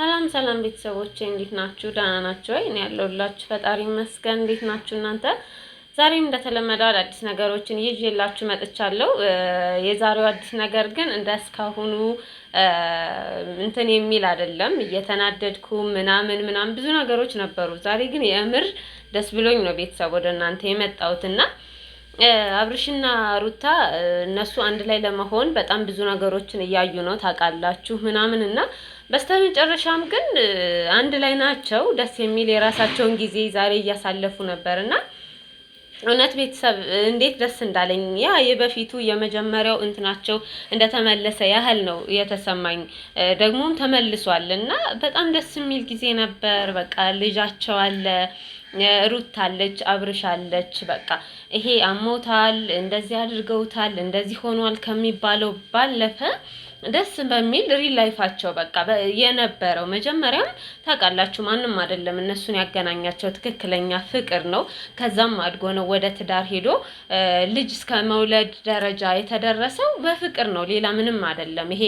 ሰላም ሰላም ቤተሰቦቼ እንዴት ናችሁ? ደህና ናችሁ ወይ? እኔ ያለሁላችሁ ፈጣሪ ይመስገን። እንዴት ናችሁ እናንተ? ዛሬም እንደተለመደው አዳዲስ ነገሮችን ይዤላችሁ መጥቻለሁ። የዛሬው አዲስ ነገር ግን እንደ እስካሁኑ እንትን የሚል አይደለም። እየተናደድኩ ምናምን ምናምን ብዙ ነገሮች ነበሩ። ዛሬ ግን የእምር ደስ ብሎኝ ነው ቤተሰብ ወደ እናንተ የመጣሁትና አብርሽና ሩታ እነሱ አንድ ላይ ለመሆን በጣም ብዙ ነገሮችን እያዩ ነው ታውቃላችሁ፣ ምናምን እና በስተመጨረሻም ግን አንድ ላይ ናቸው። ደስ የሚል የራሳቸውን ጊዜ ዛሬ እያሳለፉ ነበር እና እውነት ቤተሰብ እንዴት ደስ እንዳለኝ ያ የበፊቱ የመጀመሪያው እንትናቸው እንደተመለሰ ያህል ነው የተሰማኝ። ደግሞም ተመልሷል እና በጣም ደስ የሚል ጊዜ ነበር። በቃ ልጃቸው አለ፣ ሩት አለች፣ አብርሽ አለች። በቃ ይሄ አሞታል፣ እንደዚህ አድርገውታል፣ እንደዚህ ሆኗል ከሚባለው ባለፈ ደስ በሚል real life ኣቸው በቃ የነበረው መጀመሪያም ታውቃላችሁ፣ ማንም አይደለም እነሱን ያገናኛቸው ትክክለኛ ፍቅር ነው። ከዛም አድጎ ነው ወደ ትዳር ሄዶ ልጅ እስከ መውለድ ደረጃ የተደረሰው በፍቅር ነው፣ ሌላ ምንም አይደለም። ይሄ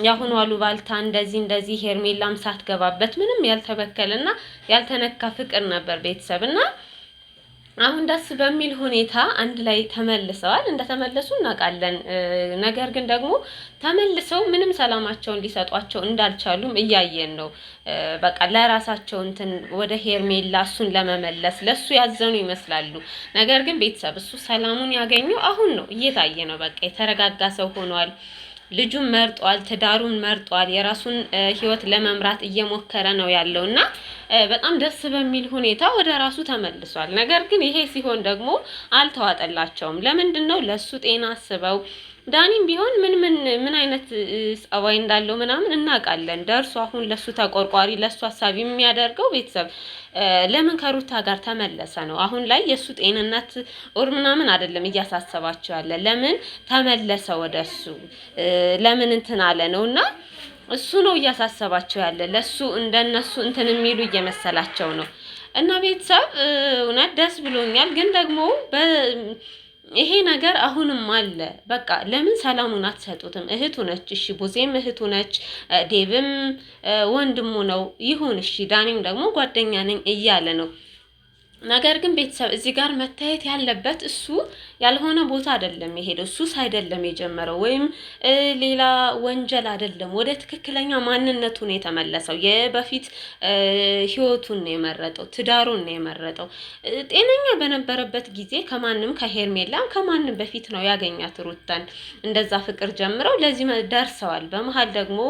የአሁኑ አሉባልታ እንደዚህ እንደዚህ ሄርሜላም ሳትገባበት ምንም ያልተበከለና ያልተነካ ፍቅር ነበር ቤተሰብ እና አሁን ደስ በሚል ሁኔታ አንድ ላይ ተመልሰዋል። እንደተመለሱ እናውቃለን። ነገር ግን ደግሞ ተመልሰው ምንም ሰላማቸውን ሊሰጧቸው እንዳልቻሉም እያየን ነው። በቃ ለራሳቸው እንትን ወደ ሄርሜላ እሱን ለመመለስ ለሱ ያዘኑ ይመስላሉ። ነገር ግን ቤተሰብ እሱ ሰላሙን ያገኘው አሁን ነው፣ እየታየ ነው። በቃ የተረጋጋ ሰው ሆኗል። ልጁን መርጧል፣ ትዳሩን መርጧል፣ የራሱን ህይወት ለመምራት እየሞከረ ነው ያለው እና በጣም ደስ በሚል ሁኔታ ወደ ራሱ ተመልሷል። ነገር ግን ይሄ ሲሆን ደግሞ አልተዋጠላቸውም። ለምንድን ነው ለሱ ጤና አስበው ዳኒም ቢሆን ምን ምን ምን አይነት ጸባይ እንዳለው ምናምን እናውቃለን። ደርሶ አሁን ለሱ ተቆርቋሪ ለሱ ሀሳቢ የሚያደርገው ቤተሰብ ለምን ከሩታ ጋር ተመለሰ ነው። አሁን ላይ የእሱ ጤንነት or ምናምን አይደለም እያሳሰባቸው ያለ ለምን ተመለሰ ወደ እሱ ለምን እንትን አለ ነው እና እሱ ነው እያሳሰባቸው ያለ ለሱ እንደነሱ እንትን የሚሉ እየመሰላቸው ነው። እና ቤተሰብ እውነት ደስ ብሎኛል፣ ግን ደግሞ ይሄ ነገር አሁንም አለ። በቃ ለምን ሰላሙን አትሰጡትም? እህቱ ነች፣ እሺ ቡዜም እህቱ ነች፣ ዴብም ወንድሙ ነው። ይሁን እሺ፣ ዳኒም ደግሞ ጓደኛ ነኝ እያለ ነው። ነገር ግን ቤተሰብ እዚህ ጋር መታየት ያለበት እሱ ያልሆነ ቦታ አይደለም የሄደው፣ ሱስ አይደለም የጀመረው ወይም ሌላ ወንጀል አይደለም። ወደ ትክክለኛ ማንነቱ ነው የተመለሰው። የበፊት ህይወቱን ነው የመረጠው፣ ትዳሩን ነው የመረጠው። ጤነኛ በነበረበት ጊዜ ከማንም ከሄርሜላም ከማንም በፊት ነው ያገኛት ሩታን። እንደዛ ፍቅር ጀምረው ለዚህ ደርሰዋል። በመሀል ደግሞ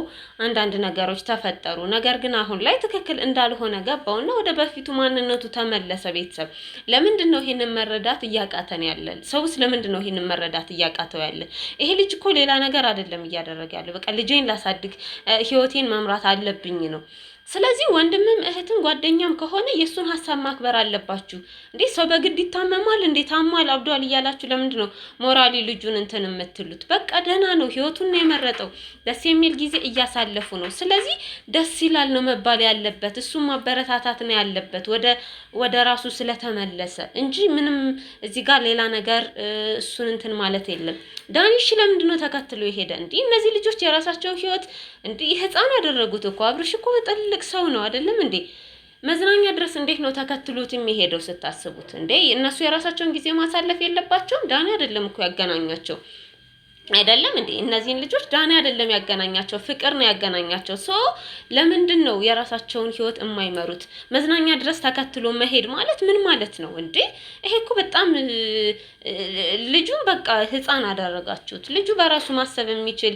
አንዳንድ ነገሮች ተፈጠሩ። ነገር ግን አሁን ላይ ትክክል እንዳልሆነ ገባውና ወደ በፊቱ ማንነቱ ተመለሰ። ቤተሰብ ለምንድን ነው ይሄንን መረዳት እያቃተን ያለን? ሰውስ ለምንድን ነው ይሄንን መረዳት እያቃተው ያለ? ይሄ ልጅ እኮ ሌላ ነገር አይደለም እያደረገ ያለው። በቃ ልጄን ላሳድግ፣ ህይወቴን መምራት አለብኝ ነው። ስለዚህ ወንድምም እህትም ጓደኛም ከሆነ የእሱን ሀሳብ ማክበር አለባችሁ። እንዴ ሰው በግድ ይታመማል እንዴ? ታሟል አብዷል እያላችሁ ለምንድን ነው morally ልጁን እንትን የምትሉት? በቃ ደህና ነው፣ ህይወቱን ነው የመረጠው። ደስ የሚል ጊዜ እያሳለፉ ነው። ስለዚህ ደስ ይላል ነው መባል ያለበት። እሱም ማበረታታት ነው ያለበት ወደ ራሱ ስለተመለሰ እንጂ ምንም እዚህ ጋር ሌላ ነገር እሱን እንትን ማለት የለም። ዳኒሽ ለምንድን ነው ተከትሎ የሄደ? እንዲህ እነዚህ ልጆች የራሳቸው ህይወት እንዲህ ህፃን አደረጉት እኮ። አብርሽ እኮ ትልቅ ሰው ነው አይደለም እንዴ? መዝናኛ ድረስ እንዴት ነው ተከትሎት የሚሄደው ስታስቡት? እንዴ እነሱ የራሳቸውን ጊዜ ማሳለፍ የለባቸውም? ዳኒ አይደለም እኮ ያገናኛቸው አይደለም እንዴ? እነዚህን ልጆች ዳኒ አይደለም ያገናኛቸው፣ ፍቅር ነው ያገናኛቸው። so ለምንድን ነው የራሳቸውን ህይወት የማይመሩት? መዝናኛ ድረስ ተከትሎ መሄድ ማለት ምን ማለት ነው እንዴ? ይሄ እኮ በጣም ልጁን በቃ ህፃን አደረጋችሁት። ልጁ በራሱ ማሰብ የሚችል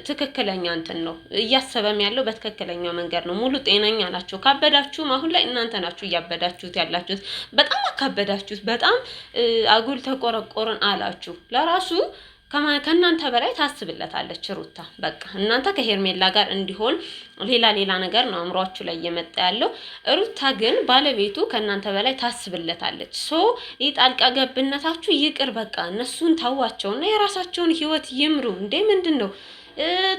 ትክክለኛ እንትን ነው እያሰበም ያለው በትክክለኛ መንገድ ነው። ሙሉ ጤነኛ ናቸው። ካበዳችሁም አሁን ላይ እናንተ ናችሁ እያበዳችሁት ያላችሁት። በጣም አካበዳችሁት። በጣም አጉል ተቆረቆርን አላችሁ ለራሱ ከእናንተ በላይ ታስብለታለች ሩታ። በቃ እናንተ ከሄርሜላ ጋር እንዲሆን ሌላ ሌላ ነገር ነው አእምሯችሁ ላይ እየመጣ ያለው። ሩታ ግን ባለቤቱ ከእናንተ በላይ ታስብለታለች። so ይህ ጣልቃ ገብነታችሁ ይቅር፣ በቃ እነሱን ተዋቸውና የራሳቸውን ህይወት ይምሩ። እንዴ ምንድን ነው?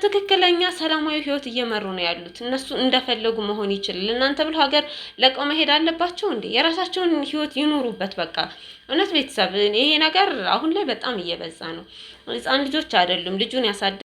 ትክክለኛ ሰላማዊ ህይወት እየመሩ ነው ያሉት። እነሱ እንደፈለጉ መሆን ይችላል። እናንተ ብሎ ሀገር ለቀው መሄድ አለባቸው እንዴ? የራሳቸውን ህይወት ይኑሩበት። በቃ እውነት ቤተሰብ፣ ይሄ ነገር አሁን ላይ በጣም እየበዛ ነው። ህፃን ልጆች አይደሉም። ልጁን ያሳድ